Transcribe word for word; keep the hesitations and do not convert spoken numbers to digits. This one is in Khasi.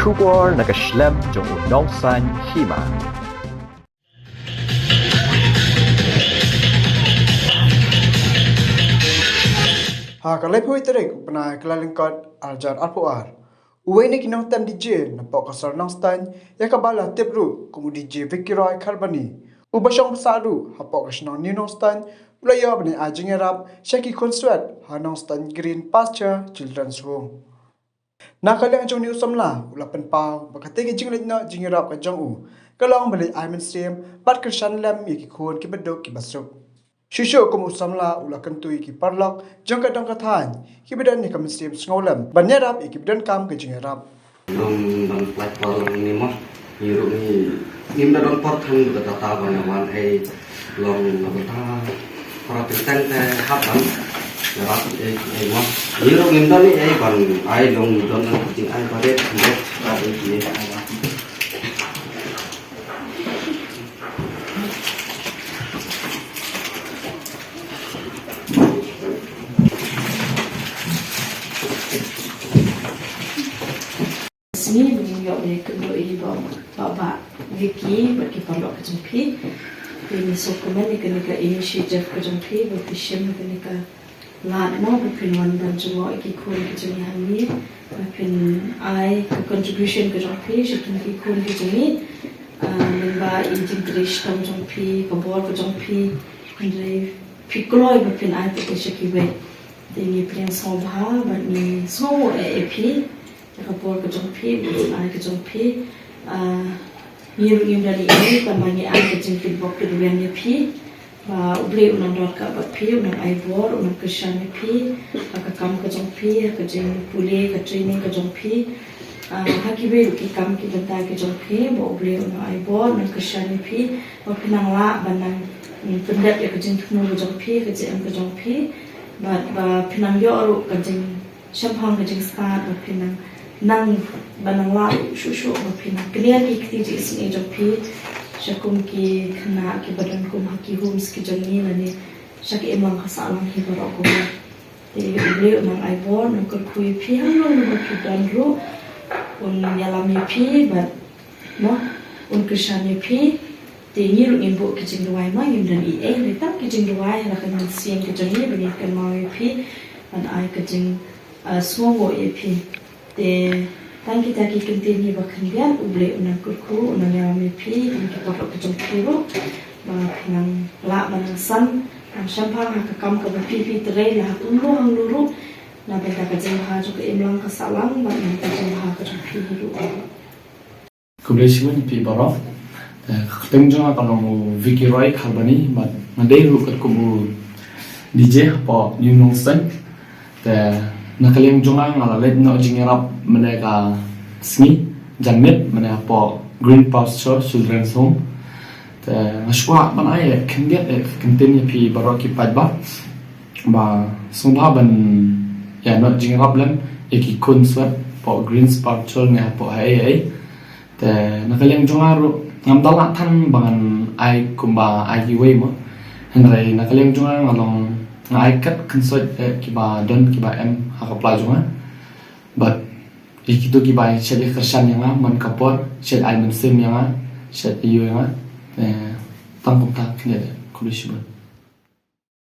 Khubor na ka shlem jong u Nongsaiñ Hima. Ha ka laiphew tarik u bnai Kyllalyngkot arhajar arphew ar, uwei na ki nongtem D J napoh ka sor Nongstoiñ, ïa kaba la tip ruh kum u D J Vicky Roy Kharbani, uba shong basa ruh hapoh ka shnong New Nongstoiñ, u la ïoh ban ai jingïarap sha ki khun swet ha Nongstoiñ Green Pasture Children's Home. Na ka liang jong une u samla, u la pynpaw ba katei ka jingleit noh jingïarap ka jong u ka long ban leit ai mynsiem bad kyrshan lem ïa ki khun kiba duk kiba suk. Shuh shuh kum u samla, u la kyntu ïa ki paralok jong ka dong ka thaiñ kiba don ïa ka mynsiem sngewlem ban ïarap ïa kiba donkam ka jingïarap. Long don plat por long ni mo. Ngi ruh ngi ngim da don por than ka data ba nga wan ei long na bynta para teng teng te hap ban ïarap ei ei mo. Ngi ruh ngim don ei ei ban ai long, don ka jingai ba ret ret ka ei ei. Sngi ba ngin ïoh ban ïakynduh ïa i bah, bah, bah Vicky bad ki paralok ka jong phi. Te ngi sngewkmen ïa kane ka initiative ka jong phi ba phi shim ïa kane ka lad mo ba phin wan ban jngoh ïa ki khun ki jong ngi hangne, ba phin ai ka contribution ka jong phi sha kine ki khun ki jong ngi. Ah, lyngba i jingtrei shitom jong phi, ka bor ka jong phi, hynrei phi kloi ba phin ai pat sha kiwei. Te ngi pdiang sngewbha bad ngi sngewnguh ïa phi ïa ka bor ka jong phi, ka jingai ka jong phi. Ah, ngi ruh ngim da leh ei ei tangba ngi ai ka jingkitbok kidweng ïa phi ba U Blei un nang don ka bad phi, un nang ai bor, un nang kyrshan ïa phi ha ka kam ka jong phi, ha ka jingpule, ka training ka jong phi. Ah, ha kiwei ruh ki kam ki bynta ki jong phi, ba U Blei un nang ai bor, un nang kyrshan ïa phi ba phin nang lah ban nang, mm, pyndep ïa ka jingthmu ka jong phi, ka jingim ka jong phi, bad ba phin nang ïoh ruh ka jing shemphang ka jingstad ba phin nang, nang, ba nang lah shuh shuh ba phin nang knieh ki kti jingisynei jong phi sha kum ki khynnah kiba don kum ha ki homes ki jong ngi lane sha ka imlang ka sahlang hi baroh kawei. Te U Blei un nang ai bor, un nang kyrkhu ïa phi, hangno hangno ba phi don ruh un ïalam ïa phi bad, mo, un kyrshan ïa phi. Te ngi ruh ngin buh ki jingduwai, ma ngim don ei ei, hynrei tang ki jingduwai ha la ka mynsiem ka jong ngi ba ngin kynmaw ïa phi ban ai ka jing, ah, sngewnguh ïa phi. Te tang kita ki kyntien hi ba khyndiat, U Blei un nang kyrkhu, un nang ïalam ïa phi, kum ki paralok ka jong phi ruh, ba phin nang lah ban nang san, nang shemphang ha ka kam kaba phi phi trei la ha kumno hangno ruh, na bynta ka jingbha jong ka imlang ka sahlang bad na ka jingbha ka jong phi hi ruh. Khublei shibun ïa phi baroh. Te ka kyrteng jong nga ka long u Vicky Roy Kharbani, bad nga dei ruh katkum u D J hapoh New Nongstoiñ. Te na ka liang jong nga, nga la leit noh jingïarap mynne ka sngi janmiet mynne hapoh Green Pasture Children's Home. Te nga shu kwah ban ai ïa khyndiat ïa ka kyntien ïa phi baroh ki paidbah ba sngewbha ban ïa noh jingïarap lem ïa ki khun swet hapoh Green Pasture ne hapoh haei haei. Te na ka liang jong nga ruh ngam da lah than ba ngan ai kumba ai kiwei mo. Hynrei na ka liang jong nga, nga long, nga ai kat kynsoit, eh, kiba don kiba em ha ka pla jong nga. Bad ïa kito kiba shet ïa kyrshan ïa nga man ka por, shet ai mynsiem ïa nga, shet ïa ïa nga. Eh, tang kumta khyndiat, khublei shibun.